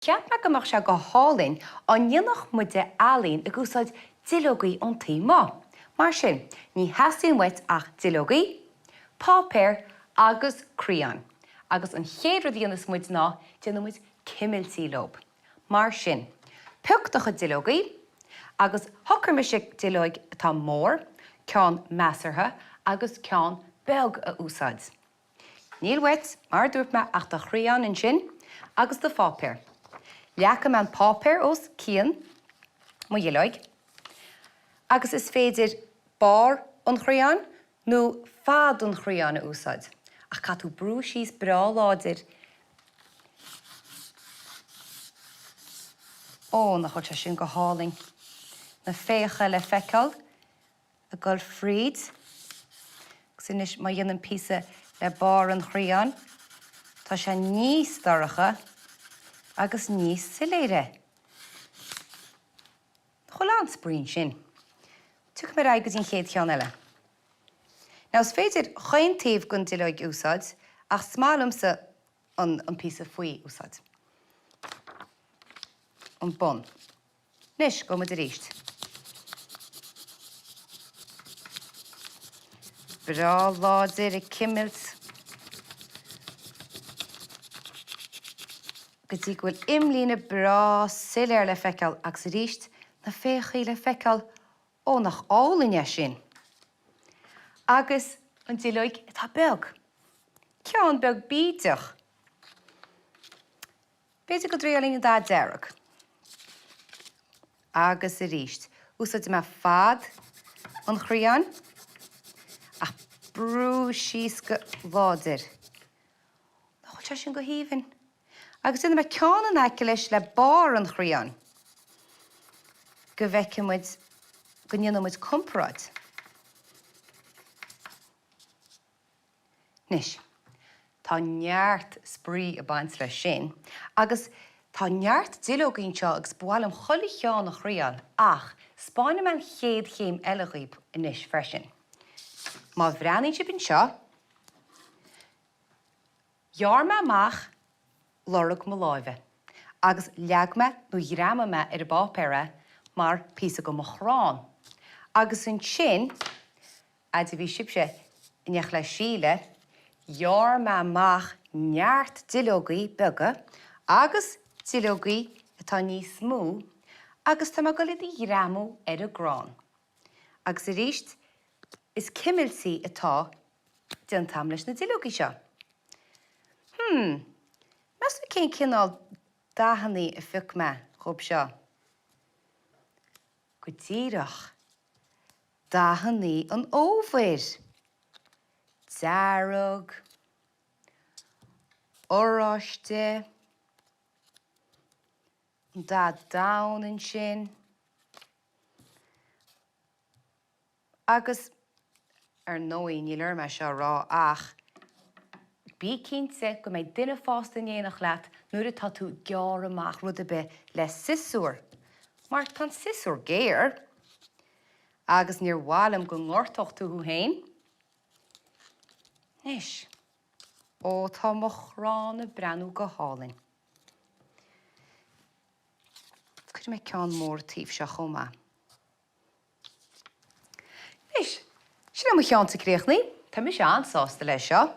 Cheap mé go mbeadh sé go hálainn á ndéanfadh muide ealaín ag úsáid duilleogaí ón taobh amuigh. Mar sin, ní theastaíonn uait ach duilleogaí, páipéar agus criáin. Agus an chéad rud a dhéanfas muid ná déanfaidh muid cimiltí leob. Mar sin, pioc do chuid duilleogaí agus shocraigh mise duilleoig atá mór, ceann measartha agus ceann beag a úsáid. Níl uait, mar a dúirt mé, ach do chrián ansin agus do pháipéar. Leagfaidh mé an páipéar os cionn mo dhuilleoig agus is féidir barr an chriáin nó fad an chriáin a úsáid, ach caithfidh tú brú síos breá láidir. Ó, nach bhfuil sé sin go hálainn? Na féacha le feiceáil. ag dul fríd agus anois má dhéanaim píosa le barr an chriáin tá sé níos dorcha agus níos soiléire. Nach bhfuil an-spraoi ansin? Tiocfaidh mé ar aghaidh go dtí an chéad cheann eile. Now is féidir chaon taobh den duilleoig a úsáid ach is maith liomsa an an píosa faoi a úsáid. An bun. Anois, gabhfaidh muid arís. Breá láidir ag cimilt go dtí go bhfuil imlíne breá soiléir le feiceáil agus arís na féachaí le feiceáil. Ó, nach álainn é sin! Agus an duilleoig atá beag. Ceann beag bídeach. B'fhéidir go dtriailfinn an dath dearg. Agus arís, úsáidfidh mé fad an chriáin ach brú síos go láidir. Nach bhfuil sé sin go haoibhinn? Agus déanfaidh mé ceann in aice leis le barr an chriáin go bhfeicfidh muid, go ndéanfaidh muid comparáid. Anois, tá neart spraoi ag baint leis sin agus tá neart duilleogaí anseo agus ba mhaith liom chuile cheann a thriáil ach 'spáinfidh mé an chéad chéim eile dhaoib anois freisin. Má bhreathnaíonn sibh anseo, ghearr mé amach lorg mo láimhe agus leag mé nó ghreamaigh mé ar an bpáipéar é mar píosa de mo chrann agus ansin, Fhad a bhí sibhse in éineacht le Síle, ghearr mé amach neart duilleogaí beaga agus duilleogaí atá níos mó agus tá mé ag dul iad a ghreamú ar an gcrann. Agus arís, is cimiltí atá déanta agam leis na duilleogaí seo. Hmm, meas tú cén cineál dathannaí a phioc mé dhób seo? Go díreach. Dathannaí an fhómhair. Dearg. Oráiste. An dath donn ansin. Agus, ar ndóigh, níl orm é seo a rá ach bí cinnte go mbeidh duine fásta in éineacht leat nuair atá tú ag gearradh amach rud ar bith le siosúr, mar tá an siosúr géar agus níor mhaith liom go ngortódh tú thú féin. Anois, ó tá mo chrann ag breathnú go hálainn. Cuirfidh mé ceann mór taobh seo chomh maith. Anois, sin é mo cheannsa críochnaithe. Tá mise an-sásta leis seo.